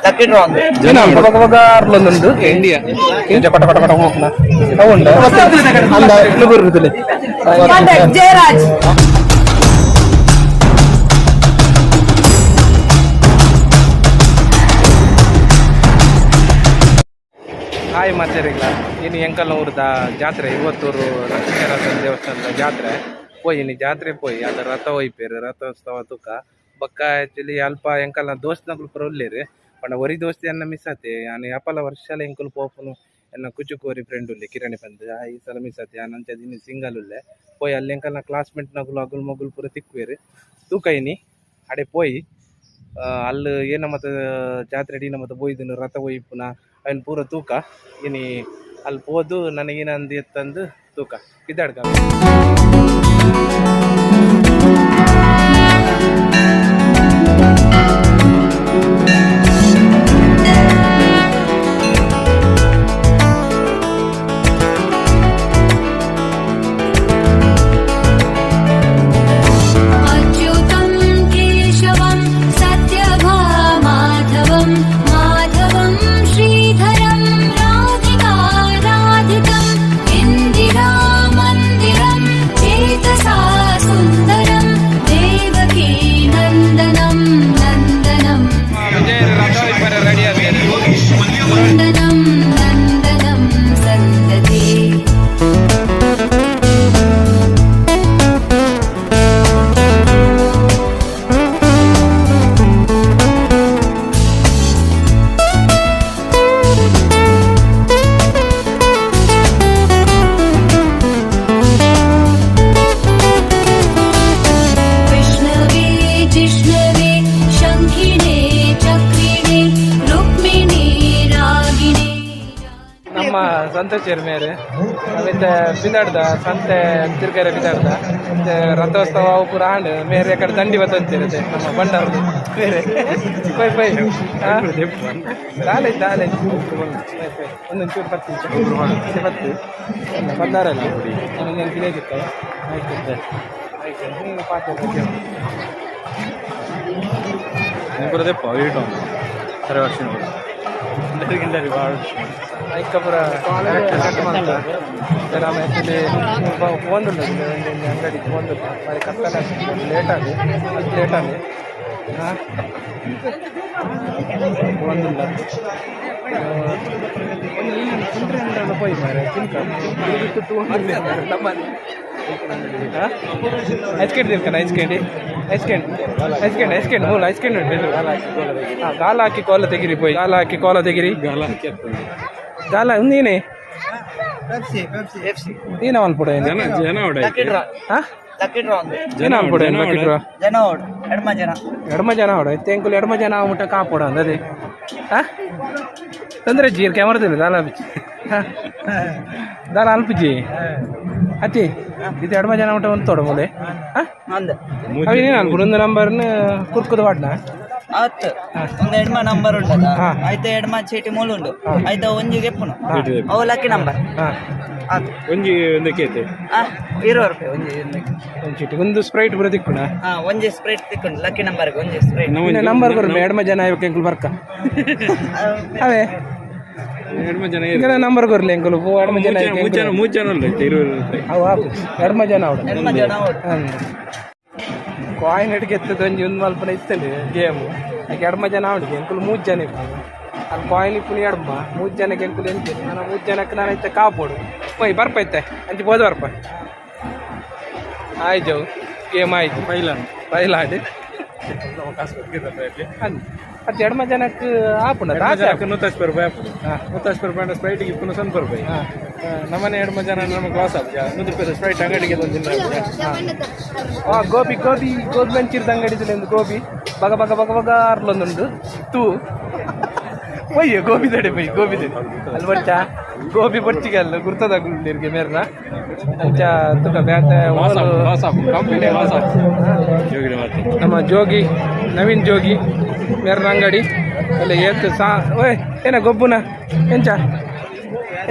ಲಕ್ಕಿ draw ಜನ ಬಗ ಬಗ ಅರ್ಲೊಂದುಂಡು ಇಂಡಿಯಾ ಇಂಚ ಪಟ ಪಟ ಪಟ ಹೋಗ್ನ ಅವುಂಡ ಅಂದ ಗುರುದುಲೆ. ಜಯರಾಜ್. ಹಾಯ್ ಮಾತೇರಿಗ್ಲ, ಇನ್ನು ಎಂಕಲ್ನೂರ್ದ ಜಾತ್ರೆ, ಇವತ್ತೂರು ಲಕ್ಷ್ಮೀರಥನ ದೇವಸ್ಥಾನದ ಜಾತ್ರೆ. ಪೋಯಿ ಇನ್ನು ಜಾತ್ರೆ ಪೋಯಿ, ಅದು ರಥ ಒಯ್ಪೇರು, ರಥೋತ್ಸವ ತುಕ ಬೊಕ್ಕ. ಆಕ್ಚುಲಿ ಅಲ್ಪ ಎಂಕಲ್ನ ದೋಸ್ತ್ನಕುಲು ಪೂರ ಉಲ್ಲೇರು, ಪಂಡ ಒರಿ ದೋಸ್ತಿ ಅನ್ನ ಮಿಸ್ ಆತೆ. ಯಾನ್ ಅಪಲ ವರ್ಷಲ ಎಂಕುಲು ಪೋಪುನು. ಎನ್ನ ಕುಚುಕೋರಿ ಫ್ರೆಂಡ್ ಉಲ್ಲೆ ಕಿರಣಿ ಪಂದ್, ಆ ಈ ಸಲ ಮಿಸ್ ಆತೆ. ಯಾನ್ ಅಂಚ ಇನ್ನು ಸಿಂಗಲ್ ಉಲ್ಲೆ. ಪೋಯಿ ಅಲ್ಲಿ ಎಂಕಲ್ನ ಕ್ಲಾಸ್ಮೇಟ್ ನಕುಲು ಅಗುಲ್ ಮೊಗುಲ್ ಪೂರ ತಿಕ್ಕುವೆರು. ತೂಕ ಇನಿ ಅಡೆ ಪೋಯಿ ಅಲ್ಲಿ ಏನ ಮತ್ತ ಜಾತ್ರೆ ಅಡಿನ ಮತ್ತೆ ಬೋಯ್ದನು ರಥ ಒಯ್ಪುನ ಅವನ್ ಪೂರ ತೂಕ. ಇನಿ ಅಲ್ಲಿ ಪೋದು ನನಗೇನಂದು ಎತ್ತಂದು ತೂಕ ಇದ್ದಾಡ್ಕ. अच्युतं केशवं सत्यभामाधवं माधवं श्रीधरं राधिका राधिकम् इन्दिरामन्दिरं चेतसा सुन्दरं देवकी नन्दनं नन्दनं ವಿಜಯ ರಥ ಒಯ್ಪರೆ ರೆಡಿ ಆಗಿದೆ. नन्दनं नन्दनं सन्तते. विष्णवे जिष्णवे शङ्खिणे चक्रिणे रुक्मिणे रागिणे. ನಮ್ಮ ಸಂತೋಷ್ ಮೇರೆ ಮತ್ತೆ ಬಿದಾಡ್ದ ಸಂತೆ ತಿರ್ಗರೆ ಬಿದಾಡ್ದ. ಮತ್ತೆ ರಥೋತ್ಸವ ಅವು ಪೂರ ಆಂಡ್ ಮೇರೆ ಕಡೆ ದಂಡಿ ಬತ್ತಂತಿರುತ್ತೆ ನಮ್ಮ ಬಂಡಾರದು ಬೇರೆ. ಪೈ ಪೈ ದಾಲೆ ದಾಲೆ ಪೈ ಪೈ ಒಂದೊಂದು ಚೂರು ಪತ್ತಿ ಪತ್ತು ಬಂದಾರಲ್ಲ ಒಂದೊಂದು ಕಿಲೋ ಆಯ್ತು ಆಯ್ತು ನೀವು ಪಾತ್ರ. ಬರೋದೇ ವೀಟ್ ಸರಿ ವರ್ಷ ಐಕಪುರ ಕಟ್ ಮಾಡ್ತ. ನಮ್ಮ ಆ್ಯಕ್ಚುಲಿ ಫೋನ್ ಉಂಟು ಒಂದು ಅಂಗಡಿ ಫೋನ್ ಉಂಟು. ಬಾರಿ ಕತ್ತಲೆ, ಲೇಟ್ ಆಗಿ ಲೇಟ್ ಆಗಿ ಹಾಂ ಒಂದುಲ್ಲ ಒಂದು ತಿಂದ್ರೆ ಪೋಯಿ ಮಾರೆ ತಿನ್ಕ ನಮ್ಮಲ್ಲಿ. ಐಸ್ ಕ್ಯಾಂಡಿ ತಿನ್ಕಣ, ice candy, ice candy, ice candy, ice candy ಮೂಲ ಐಸ್ ಕ್ಯಾಂಡಿ ಉಂಟು. ಹಾಂ, ಗಾಲ ಹಾಕಿ ಕೋಲ ತೆಗಿರಿ ಪೋಯಿ, ಗಾಲ ಹಾಕಿ ಕೋಲ ತೆಗಿರಿ. ಗಾಲ ಹಾಕಿ ಆಗ್ತದೆ. ಗಾಲ ನೀನೇ ಪೆಪ್ಸಿ ಪೆಪ್ಸಿ ಪೆಪ್ಸಿ. ನೀನ ಮಲ್ಪುಡ. ಜನ ಜನ ಲಕ್ಕಿ ಡ್ರಾ. ಹಾಂ. ಲಕ್ಕಿ ಡ್ರಾ ಒಂದು. ಜನ ಮಲ್ಪುಡ ಲಕ್ಕಿ ಡ್ರಾ. ಜನ ಓಡ್ ಎಡ್ಮ ಜನ. ಎಡಮ ಜನ ಅವಡ ತೆಂಕುಲು ಎಡಮ ಜನ ಮುಟ್ಟ ಕಾಪೋಡ ಅಂದದೆ. ಹಾಂ, ತೊಂದರೆ ಜೀರ್ ಕ್ಯಾಮರದಿಲ್ಲ ದಾಲ ಬಿಚ್ಚಿ ದಾಲ ಅಲ್ಪುಜಿ ಅತಿ ಇದು ಎಡಮ ಜನ ಮುಟ್ಟ ಒಂದು ತೋಡ ಮೂಲೆ. ಹಾಂ. ಅಂದ. ಅವಿ ನೀನು ಅನ್ಬಿಡು ಒಂದು ನಂಬರ್ನ ಕುರ್ಕುದು ವಾಡ್ನ. ಹತ್ತು ಒಂದು ಎಡ್ಮ ನಂಬರ್ ಉಂಟದ. ಹಾ. ಆಯ್ತು, ಎಡ್ಮ ಚೀಟಿ ಮೂಲು ಉಂಡು. ಆಯ್ತು, ಒಂಜಿ ಗೆಪ್ಪುನು. ಅವು ಲಕ್ಕಿ ನಂಬರ್. ಹಾಂ. ಆತು. ಒಂಜಿ ಒಂದಕ್ಕೆ ಐತೆ. ಆ 20 ರೂಪಾಯಿ ಒಂಜಿ ಒಂದಕ್ಕೆ. ಒಂದು ಚೀಟಿ ಒಂದು ಸ್ಪ್ರೈಟ್ ಬರೋ ತಿಕ್ಕುಣ. ಹಾ, ಒಂಜಿ ಸ್ಪ್ರೈಟ್ ತಿಕ್ಕೊಂಡು ಲಕ್ಕಿ ನಂಬರ್ಗೆ ಒಂಜಿ ಸ್ಪ್ರೈಟ್. ನಂಬರ್ ಕೊರ್ಲೆ, ಎಡಮ ಜನ ಎಂಕುಲು ಬರ್ಕ ಅವೇ. ಎಡ್ಮ ಜನ. ಇಂಕಲ ನಂಬರ್ ಕೊರ್ಲೆ ಎಂಕುಲು ಪೂ ಎಡಮ ಜನ. ಮೂರು ಜನ, ಮೂರು ಜನ ಉಂಟು 20 ರೂಪಾಯಿ. ಅವು ಆಪು ಎಡಮ ಜನ ಅವಡ. ಎಡ್ಮ ಜನ ಓಡ್. ಕಾಯಿನ್ ಎಡ್ಗೆತ್ತದ ಒಂಜಿ ಒಂದು ಮಲ್ಪನ ಇತ್ತಂడి ಗೇಮು. ಅದಕ್ಕೆ ಎಡ್ಮ ಜನ ಅವನಿಗೆ ಎಂಕುಲು ಮೂರು ಜನ ಇಪ್ಪು. ಅಲ್ಲಿ ಕಾಯಿನ್ ಇಪ್ಪುನಿ ಎಡ್ಮ ಮೂರು ಜನಕ್ಕೆ ಎಂಕುಲು ಎಂಚೆ ನಾನು ಮೂರು ಜನಕ್ಕೆ ನಾನು ಇತ್ತೆ ಕಾಪೋಡು ಪೋಯ್ ಬರ್ಪೈತೆ ಅಂಚೆ ಬೋದು ಬರ್ಪ ಆಯ್ತು ಗೇಮ್ ಆಯ್ತು. ಫೈಲ. ಫೈಲ್ ಆಡಿ ಅಂದ್ ಅದು ಎಡ್ಮ ಜನಕ್ಕೆ ಆಪುಂಡ ದಾಸೆ ಆಪುಂಡು. 180 ರೂಪಾಯಿ ಆಪುಂಡು. 180 ರೂಪಾಯಿ ಸ್ಪ್ರೈಟ್ಗೆ ಇಪ್ಪು 100 ರೂಪಾಯಿ. ನಮ್ಮನೆ ಎಡ್ಮ ಜನ ನಮ್ಮ ಕ್ಲಾಸ್ ಆಪುಜ 100 ರೂಪಾಯಿ ಸ್ಪ್ರೈಟ್ ಅಂಗಡಿಗೆ ಒಂದು ಆ ಗೋಬಿ ಗೋಬಿ ಗೋಬಿ ಮಂಚೂರಿದ ಅಂಗಡಿ ಒಂದು ಗೋಬಿ ಬಗ ಬಗ ಬಗ ಬಗ ಅರ್ಲೊಂದುಂಡು ತೂ ಪೊಯ್ಯ ಗೋಬಿ ದಡೆ ಪೊಯ್ ಗೋಬಿ ದಡೆ ಅಲ್ಲಿ ಬಚ್ಚ ಗೋಬಿ ಬೊಚ್ಚಿಗೆ ಅಲ್ಲ ಗುರ್ತದಾಗುಂಡಿರ್ಗೆ ಮೇರ್ನ ಅಂಚ ತುಕ ಬ್ಯಾತೆ. ಲಾಸ್ ಆಪುಂಡು, ಕಂಪ್ಲೀಟ್ ಲಾಸ್ ಆಪುಂಡು ಜೋಗಿನ ಮಾತು. ನಮ್ಮ ಜೋಗಿ, ನವೀನ್ ಜೋಗಿ ಮೇರ್ನ ಅಂಗಡಿ ಅಲ್ಲಿ ಏತ್ ಸಾ ಓಯ್ ಏನ ಗೊಬ್ಬುನ ಎಂಚ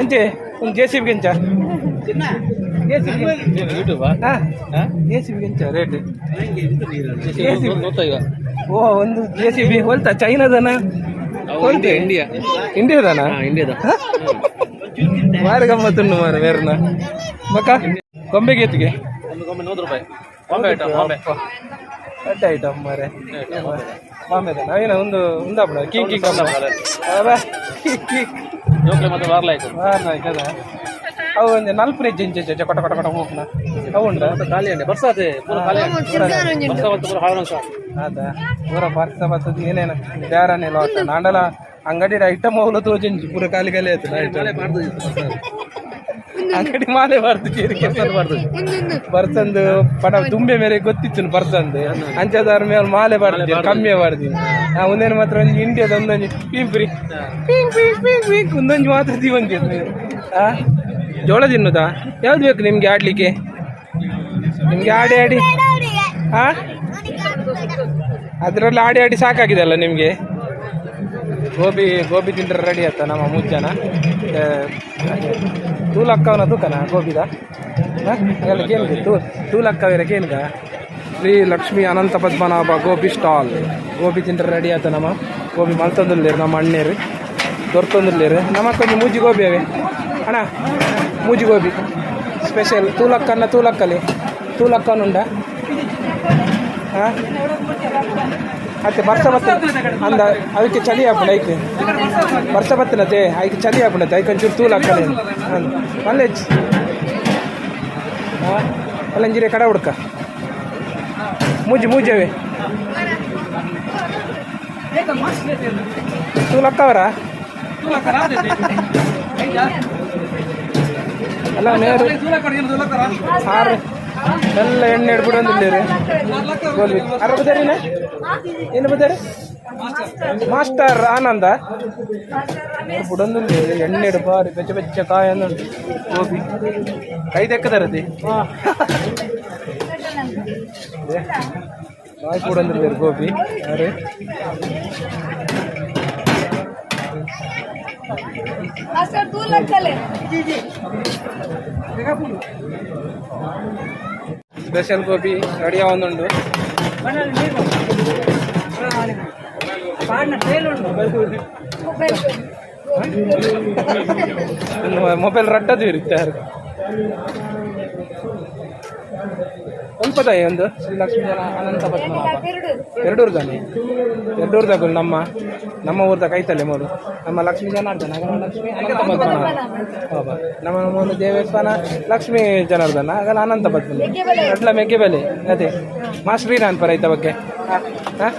ಎಂಚೆ ಒಂದು ಜೆ ಸಿ ಬಿಗೆ ಎಂಚ ಜೆ ಸಿ ಬಿ ಯೂಟ್ಯೂಬಾ. ಹಾಂ, ಜೆ ಸಿ ಬಿಗೆ ಎಂಚ ರೇಟ್? ಓ ಒಂದು ಜೆ ಸಿ ಬಿ ಹೋಲ್ತಾ ಚೈನಾದನ. India ಇಂಡಿಯಾದಾನ? ಇಂಡಿಯಾದ. ಮಾರಿ ಗಮ್ಮತ್ತುಂಡು ಮಾರ ಬೇರೆನ. ಬಕ್ಕ ಗೊಂಬೆಗೆ ಎತ್ತಿಗೆ? ಒಂದು ಗೊಂಬೆ 100 ರೂಪಾಯಿ. Bombay item, Bombay. ಅಡ್ಡ ಐಟಮ್ ಮಾರೆ ಬಾಂಬೆದ. ನಾವೇನ ಒಂದು ಉಂದಾಪಣ ಕೀಕ್ ಕೀಕ್ ಅಬ್ಬಾ ಕೀಕ್ ಕೀಕ್. ಜೋಕ್ಲೆ ಮತ್ತೆ ವಾರ್ಲಾಯ್ತು. ವಾರ್ಲಾಯ್ತು ಅದ. ಅವು ಒಂದು ನಲ್ಪನೆ ಜಂಜ ಜಂಜ ಕೊಟ ಕೊಟ ಕೊಟ ಹೋಗ್ನ ಅವು ಉಂಡ. ಖಾಲಿ ಅಂಡೆ ಬರ್ಸಾತೆ ಪೂರ ಖಾಲಿ. ಬರ್ಸಾ ಬಂತು ಪೂರ ಹಾಳು ಸಹ. ಆತ ಪೂರ ಬರ್ಸ ಬರ್ತದ. ಏನೇನ ಬೇರನೆ ಲಾಟ್ ನಾಂಡಲ ಅಂಗಡಿ ಐಟಮ್ ಅವಲ ತೋಜಂಜಿ ಪೂರ ಖಾಲಿ ಖಾಲಿ ಆಯ್ತು. ಅಂಗಡಿ ಮಾಲೆ ಬಾರ್ದು ಜೀರಿಗೆ ಬರ್ತಂದು ಪಡ ತುಂಬೆ ಮೇರೆ ಗೊತ್ತಿತ್ತು ಬರ್ತಂದು ಅಂಚದಾರ ಮೇಲೆ ಮಾಲೆ ಬಾರ್ದು ಕಮ್ಮಿ ಬಾರ್ದು. ಒಂದೇನು ಮಾತ್ರ ಒಂಜಿ ಇಂಡಿಯಾದ ಒಂದೊಂಜಿ Pimpri pink pink pink pink ಒಂದೊಂಜಿ ಮಾತ್ರ ದಿವಂಜಿ. ಆ ಜೋಳ ತಿನ್ನುದಾ? ಯಾವ್ದು ಬೇಕು ನಿಮ್ಗೆ ಆಡ್ಲಿಕ್ಕೆ? ನಿಮ್ಗೆ ಆಡಿ ಆಡಿ, ಹಾ, ಅದರಲ್ಲಿ ಆಡಿ ಆಡಿ ಸಾಕಾಗಿದೆ ಅಲ್ಲ ನಿಮಗೆ? ಗೋಬಿ ಗೋಬಿ ತಿಂದ್ರೆ ರೆಡಿ ಆಯ್ತಾ ನಮ್ಮ ಮೂರು ಜನ? ತೂಲಕ್ಕವನ ತೂಕನ ಗೋಬಿದ ಹಾಗೆಲ್ಲ ಕೇನ್ಗ ತೂ ತೂಲಕ್ಕವಿರ ಕೇನ್ಗ. ಶ್ರೀ ಲಕ್ಷ್ಮೀ ಅನಂತ ಪದ್ಮನಾಭ ಗೋಬಿ ಸ್ಟಾಲ್. ಗೋಬಿ ತಿಂದ್ರೆ ರೆಡಿ ಆಯ್ತಾ ನಮ್ಮ? ಗೋಬಿ ಮಲ್ತೊಂದುಲ್ಲೇರು ನಮ್ಮ ಅಣ್ಣೇರು ದೊರ್ತೊಂದುಲ್ಲೇರು. ನಮ್ಮ ಕೊಂಚ ಮೂಜಿ ಗೋಬಿ ಅವೆ ಅಣ್ಣ. ಮೂಜಿ ಗೋಬಿ ಸ್ಪೆಷಲ್. ತೂಲಕ್ಕನ್ನ ತೂಲಕ್ಕಲಿ ತೂಲಕ್ಕನುಂಡ. ಹಾಂ, ಅತ್ತೆ ಬರ್ಸ ಬತ್ತ ಅಂದ ಅದಕ್ಕೆ ಚಳಿ ಆಪುಂಡು. ಐಕ್ ಬರ್ಸ ಬತ್ತನತೆ ಐಕ್ ಚಳಿ ಆಪುಂಡತೆ. ಐಕ್ ಒಂಚೂರು ತೂಲು ಹಾಕಲೆ ಅಂದ್ ಮಲ್ಲೆಜ್. ಹಾಂ, ಅಲ್ಲಂಜಿರೆ ಕಡ ಹುಡ್ಕ ಮೂಜಿ ಮೂಜವೆ ತೂಲು ಹಾಕವರ ಅಲ್ಲ ನೇರು ಆರು ಎಲ್ಲ ಎಣ್ಣೆ ಹಿಡ್ಬಿಡು ಅಂದಿದ್ದೀರಿ. ಗೋಲ್ಬಿ ಅರ ಬದಾರಿನ ಏನು ಬದಾರಿ ಮಾಸ್ಟರ್ ಆನಂದ ಬುಡೊಂದುಂಡು. ಎಣ್ಣೆ ಬಾರಿ ಬೆಚ್ಚ ಬೆಚ್ಚ ಕಾಯ ಉಂಟು. ಗೋಬಿ ಕೈ ದೆಕ್ಕದರದಿ ಬಾಯ್ ಕೂಡ ಗೋಬಿ ಅರೆ. ಮಾಸ್ಟರ್ ತೂ ಲಕ್ಕಲೆ. ಸ್ಪೆಷಲ್ ಗೋಬಿ ರೆಡಿ ಆವೊಂದುಂಡು. ಮೊಬೈಲ್. ಮೊಬೈಲ್ ರಡ್ಡದು ಇರುತ್ತೆ. ಒಲ್ಪದಾಯ ಒಂದು ಶ್ರೀ ಲಕ್ಷ್ಮೀ ಜನ ಅನಂತ ಪದ್ಮನಾಭ. ಎರಡು. ಎರಡೂರು ತಾನೆ, ಎರಡೂರು ತಗೊಳ್ಳಿ. ನಮ್ಮ ನಮ್ಮ ಊರ್ದ ಕೈತಲೆ ಮೂರು. ನಮ್ಮ ಲಕ್ಷ್ಮೀ ಜನಾರ್ದನ, ಆಗಲ ಲಕ್ಷ್ಮೀ ಅನಂತ ಪದ್ಮನಾಭ ಬಾಬಾ. ನಮ್ಮ ಮೂಲ ದೇವಸ್ಥಾನ ಲಕ್ಷ್ಮೀ ಜನಾರ್ದನ, ಆಗಲ ಅನಂತ ಪದ್ಮನಾಭ ಅಡ್ಲ ಮೆಕ್ಕೆ ಬೆಲೆ ಅದೇ ಮಾಸ್ಟ್ರಿ ನಾನು ಪರ ಐತ ಬಗ್ಗೆ. ಹಾಂ,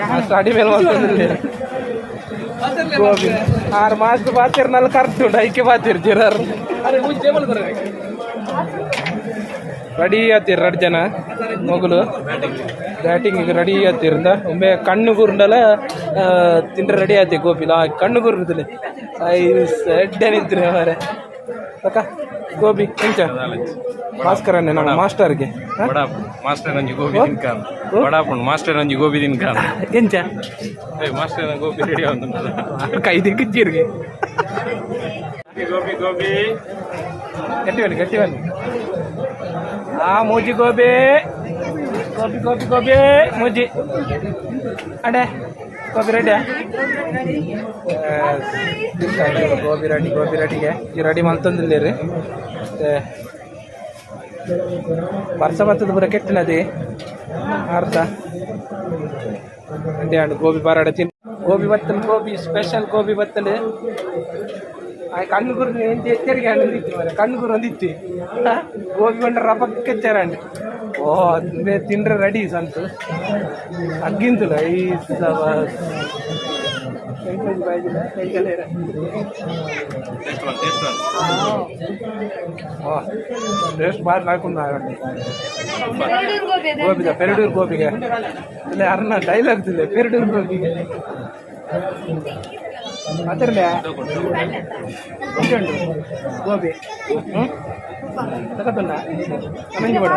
ಮಾಸ್ಟರ್ ಅಡಿ ಮೇಲೆ ಮಾತಾಡಿಲ್ಲ. ಗೋಬಿ ಆರು ಮಾಸ್ಟರ್ ಬಾತಿರ್ ನಲ್ಲ ಕರ್ತುಂಡು ಐಕೆ ಬಾತಿರ್ ಜಿರಾರ್. ರೆಡಿ ಆತೀರ್ ಎರಡು ಜನ ಮೊಗಲು ಬ್ಯಾಟಿಂಗ್ ರೆಡಿ ಆತಿರಂದ. ಒಮ್ಮೆ ಕಣ್ಣು ಗುರುಂಡಲ ತಿಂದ್ರೆ ರೆಡಿ ಆತಿ ಗೋಪಿ. ಕಣ್ಣು ಗುರುದಿಲ್ಲ ಎಡ್ಡೆ ನಿಂತ್ರಿ ಮಾರೆ. ಅಕ್ಕ ಗೋಬಿ ಎಂಚ ಭಾಸ್ಕರನ್ನೇ ನಮ್ಮ ಮಾಸ್ಟರ್ಗೆ? ಮಾಸ್ಟರ್ ನಂಜಿ ಗೋಬಿ ತಿನ್ಕಾನ್ ವಡಾಪುಂಡು. ಮಾಸ್ಟರ್ ನಂಜಿ ಗೋಬಿ ತಿನ್ಕಾನ್. ಎಂಚ? ಮಾಸ್ಟರ್ ಗೋಬಿ ರೆಡಿ ಆವೊಂದುಂಡು. ಕೈ ದಿಕ್ಕಿಜ್ಜಿರ್ಗೆ. ಗೋಬಿ ಗೋಬಿ. ಗಟ್ಟಿ ಬನ್ನಿ, ಗಟ್ಟಿ ಬನ್ನಿ. ಆ ಮೂಜಿ ಗೋಬಿ ಗೋಬಿ ಗೋಬಿ ಗೋಬಿ ಮೂಜಿ ಅಡೆ ಗೋಬಿ ರೆಡಿ. ಗೋಬಿ ರೆಡಿ, ಗೋಬಿ ರೆಡಿಗೆ ಈ ರೆಡಿ ಮಲ್ತೊಂದಿಲ್ಲೇರಿ. ಮತ್ತೆ ಬರ್ಸ ಬತ್ತದ ಪೂರ ಕೆಟ್ಟಿನದಿ ಅರ್ಧ ಅಂಡೆ ಅಂಡ್ ಗೋಬಿ ಬಾರಾಡ ತಿನ್ ಗೋಬಿ ಬತ್ತಲ್ ಗೋಬಿ ಸ್ಪೆಷಲ್ ಗೋಬಿ ಬತ್ತಲ್. ಆ ಕಣ್ಣು ಗುರು ಎಂತ ಎಚ್ಚರಿಕೆ ಹಣ್ಣು ಮಾರ್ರೆ. ಕಣ್ಣು ಗುರು ಒಂದಿತ್ತು ಗೋಬಿ ಬಂಡ್ರೆ ರಪಕ್ಕೆ ಚರಂಡ್. ಓ ತಿಂದ್ರೆ ರೆಡಿ ಸಂತು ಅಗ್ಗಿಂತಲ್ಲ ಈ ಬಾಯಿದಿಲ್ಲ. Taste one, taste one. Taste ಬಾರಿ ಹಾಕೊಂಡು. ಪೆರಡೂರು ಗೋಬಿ ಅದ. ಗೋಬಿದ ಪೆರಡೂರು ಗೋಬಿಗೆ ಇಲ್ಲ ಅರ್ನ ಡೈಲಾಗ್ ಇಲ್ಲ ಪೆರಡೂರು ಗೋಬಿಗೆ ಮಾತಾಡಲೇ ಉಂಟು ಗೋಬಿ. ಹ್ಞೂ ತಗೋತಲ್ಲ ಅಮ್ಮಂಜಿ ಬೇಡ.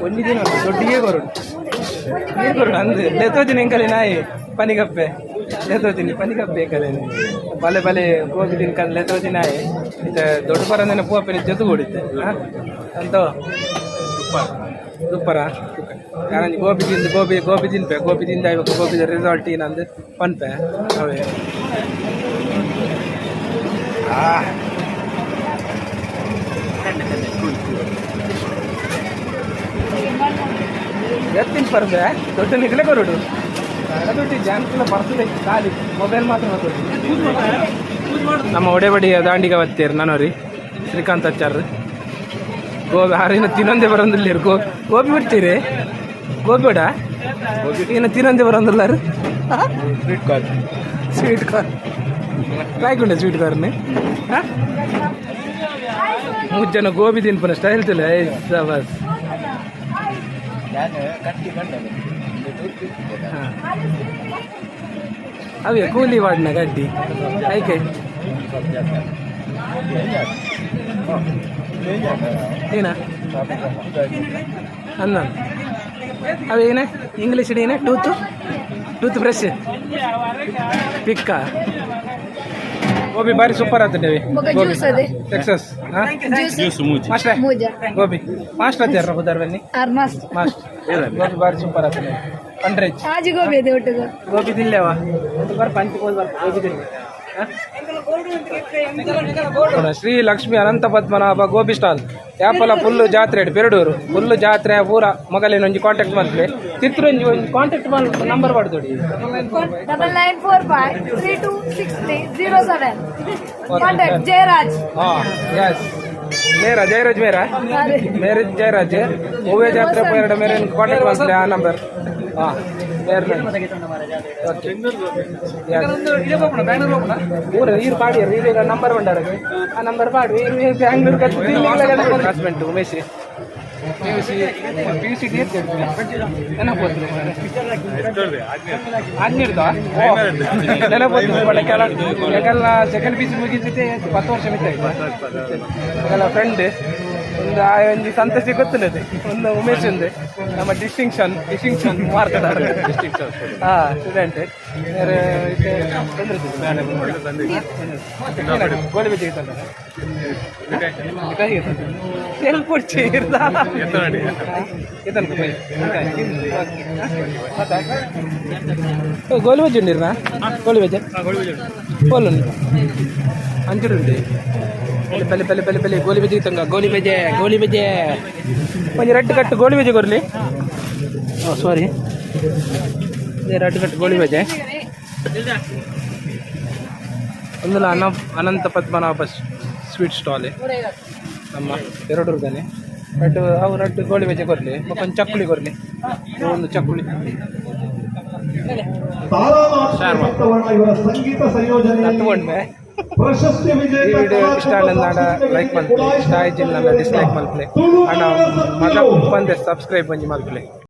ಒಂಜಿ ದಿನ ದೊಡ್ಡಿಗೆ ಕೊರಡು ನೀರು ಕೊರಡು ಅಂದು ಲೆತ್ತೋಜಿನ ಎಂಕಲೆ ನಾಯಿ ಪನಿಗಪ್ಪೆ ಲೆತ್ತೋಜಿನಿ ಪನಿಗಪ್ಪೆ ಎಂಕಲೆ ಬಲೆ ಬಲೆ ಗೋಬಿ ತಿನ್ಕಂದು ಲೆತ್ತೋಜಿ ನಾಯಿ. ಇತ್ತೆ ದೊಡ್ಡ ಪರಂದನೆ ಪೂವಪ್ಪೆ ಜೊತೆ ಕೊಡಿತ್ತೆ ಅಂತ. ಸೂಪರ್. ಸೂಪರಾ. ಯಾನೊಂಜಿ ಗೋಬಿ ತಿಂದು, ಗೋಬಿ ಗೋಬಿ ತಿನ್ಪೆ. ಗೋಬಿ ತಿಂದ ಇವಾಗ ಗೋಬಿದ ರಿಸಲ್ಟ್ ಏನಂದು ಪನ್ಪೆ ಅವೇ. ಆ ಎತ್ತಿನ ಪರ್ಬೆ ದೊಡ್ಡ ನಿಗಲೆ ಕೊರಡು ದುಡ್ಡು ಜಾನ್ಕಿಲ್ಲ ಬರ್ತದೆ, ಖಾಲಿ ಮೊಬೈಲ್ ಮಾತ್ರ ಬರ್ತದೆ. ನಮ್ಮ ಒಡೆಬಡಿಯ ದಾಂಡಿಗ ಬತ್ತೀರ್ ನಾನೋರಿ ಶ್ರೀಕಾಂತ್ ಆಚಾರ್. ಗೋಬಿ ಹಾರಿನ ತಿನ್ನೊಂದೇ ಬರೋದಿಲ್ಲ. ಗೋಬಿ ಬಿಡ್ತೀರಿ? ಗೋಬಿ ಬೇಡ, ಇನ್ನು ತಿನ್ನೊಂದೇ ಬರೋದಿಲ್ಲ. Sweet corn. Sweet corn ಲಾಯ್ಕುಂಡೆ. Sweet corn ಮೂರು ಜನ ಗೋಬಿ ತಿನ್ಪನ ಸ್ಟೈಲ್ ತಿಲ್ಲ ಬಸ್. ಹಾಂ, ಅವೇ ಕೂಲಿ ವಾಡ್ನ ಗಡ್ಡಿ ಐಕೆ. ಏನ ಅನ್ನ ಅವೇನ ಇಂಗ್ಲೀಷ್ ಏನ? Tooth tooth brush ಪಿಕ್ಕ. ಗೋಬಿ ಬಾರಿ ಸೂಪರ್ ಆತಂಡೇವಿ. ಬೊಕ ಜ್ಯೂಸ್ ಅದೇ. ಸಕ್ಸಸ್. ಜ್ಯೂಸ್. ಮಾಸ್ಟ್ರೆ. ಮೂಜ. ಗೋಬಿ ಮಾಸ್ಟರ್ ಆಚಾರ ಬುದಾರ್ ಬನ್ನಿ. ಆರ್ ಮಸ್ತ್. ಮಾಸ್ಟರ್ ಗೋಬಿ ಬಾರಿ ಸೂಪರ್ ಆತಂಡೆ ಪಂಡ್ರೇಜ್. ಆಜಿ ಗೋಬಿ ಅದೇ ಒಟ್ಟಿಗೆ. ಗೋಬಿ ತಿನ್ಲೇವಾ? ಒಂದು ಬಾರ್ ಪಂಚ ಕೋಲ್ ಬಾರ್ ಗೋಬಿ ತಿನ್ಲೆ. ಶ್ರೀ ಲಕ್ಷ್ಮೀ ಅನಂತ ಪದ್ಮನಾಭ ಗೋಬಿ ಸ್ಟಾಲ್. ಯಾಪಲ ಫುಲ್ ಜಾತ್ರೆ, ಪೆರಡೂರು ಫುಲ್ ಜಾತ್ರೆ ಪೂರ. ಮೊಗಲಿನ ಒಂಜಿ ಕಾಂಟ್ಯಾಕ್ಟ್ ಮಲ್ಪಲೆ ತಿತ್ರ ಒಂಜಿ ಒಂಜಿ ಕಾಂಟ್ಯಾಕ್ಟ್ ನಂಬರ್ ಪಡ್ದೊಡಿ. 9945326307, ಕಾಂಟ್ಯಾಕ್ಟ್ ಜಯರಾಜ್. ಹಾಂ, ಎಸ್, ಮೇರಾ ಜಯರಾಜ್ ಮೇರಾ. ಮೇರೆ ಜಯರಾಜ್ ಹೂವೆ ಜಾತ್ರೆ ಪೋಯರಡ ಮೇರೆ ಕಾಂಟ್ಯಾಕ್ಟ್ ಮಲ್ಪಲೆ ಆ ನಂಬರ್. ಹಾಂ, ಮೇರೆ ಓಕೆ. ಊರ ಈರು ಪಾಡಿಯರು ಈಗ ನಂಬರ್ ಬಂಡಾರ, ಆ ನಂಬರ್ ಪಾಡು. ಈರು Bangalore husband Umesh. PUC PUC ನೆನಪೋತು ಆಜ್ಞಿಡ್ದ ನೆನಪೋತು. ಕೆಳ ಯಾಕಲ್ಲ ಸೆಕೆಂಡ್ ಪಿ ಸಿ ಮುಗಿದಿದ್ದೆ 10 ವರ್ಷ ಮಿತ್ತ ಆಯ್ತು. ಫ್ರೆಂಡ್ ಒಂದು ಆ ಒಂಜಿ ಸಂತೋಷ ಗೊತ್ತಿಲ್ಲದೆ ಒಂದು ಉಮೇಶ್ ಒಂದು ನಮ್ಮ ಡಿಸ್ಟಿಂಕ್ಷನ್ ಡಿಸ್ಟಿಂಕ್ಷನ್ ಮಾರ್ಕ್. ಹಾಂ, ಸ್ಟೂಡೆಂಟ್. ಬೇರೆ ಗೋಲಿ ಬಜ್ಜಿ ಮಿಠಾಯಿ ಎಲ್ಲಿ ಪೊಡ್ಚಿ ಇದನ್ನು. ಗೋಲಿ ಬಜ್ಜಿ ಉಂಡಿರ್ನಾ? ಗೋಲಿ ಬಜ್ಜಿ ಬೋಲ್ ಅಂಚುಡು ಉಂಡು. ಪಲ್ಲೆ ಪಲ್ಲೆ ಪಲ್ಲೆ ಪಲ್ಲೆ ಗೋಲಿ ಬಜ್ಜಿ ತಂಗ. ಗೋಲಿ ಬಜ್ಜೆ, ಗೋಲಿ ಬಜ್ಜೆ ಒಂಜಿ ರಡ್ಡು ಕಟ್ಟು ಗೋಲಿ ಬಜ್ಜೆ ಕೊರ್ಲಿ. ಓ ಸಾರಿ, ರಡ್ಡು ಕಟ್ಟು ಗೋಲಿ ಬಜ್ಜೆ. ಒಂದಲ್ಲ ಅನಂತ ಪದ್ಮನಾಭ ಸ್ವೀಟ್ ಸ್ಟಾಲ್ ನಮ್ಮ ಎರಡು ರೂಪಾಯಿ ರಡ್ಡು. ಅವು ರಡ್ಡು ಗೋಳಿ ಬಜ್ಜೆ ಕೊರ್ಲಿ. ಒಂದು ಚಕ್ಕುಲಿ ಕೊರ್ಲಿ, ಒಂದು ಚಕ್ಕುಲಿ. ಇವರ ಸಂಗೀತ ಸಂಯೋಜನೆ ತಗೊಂಡ್ಮೆ. ಪ್ರಶಸ್ತಿ ಈ ವಿಜೇತ ವಿಡಿಯೋ ಇಷ್ಟ ಆಂಡ ಲೈಕ್ ಮಲ್ಪಲೆ, ಇಷ್ಟ ಆಯ್ತಿಲ್ಲ ಡಿಸ್ಲೈಕ್ ಮಲ್ಪಲೆ. ಅಣ್ಣ ಮಗ ಬಂದೆ ಸಬ್ಸ್ಕ್ರೈಬ್ ಒಂಜಿ ಮಲ್ಪಲೆ.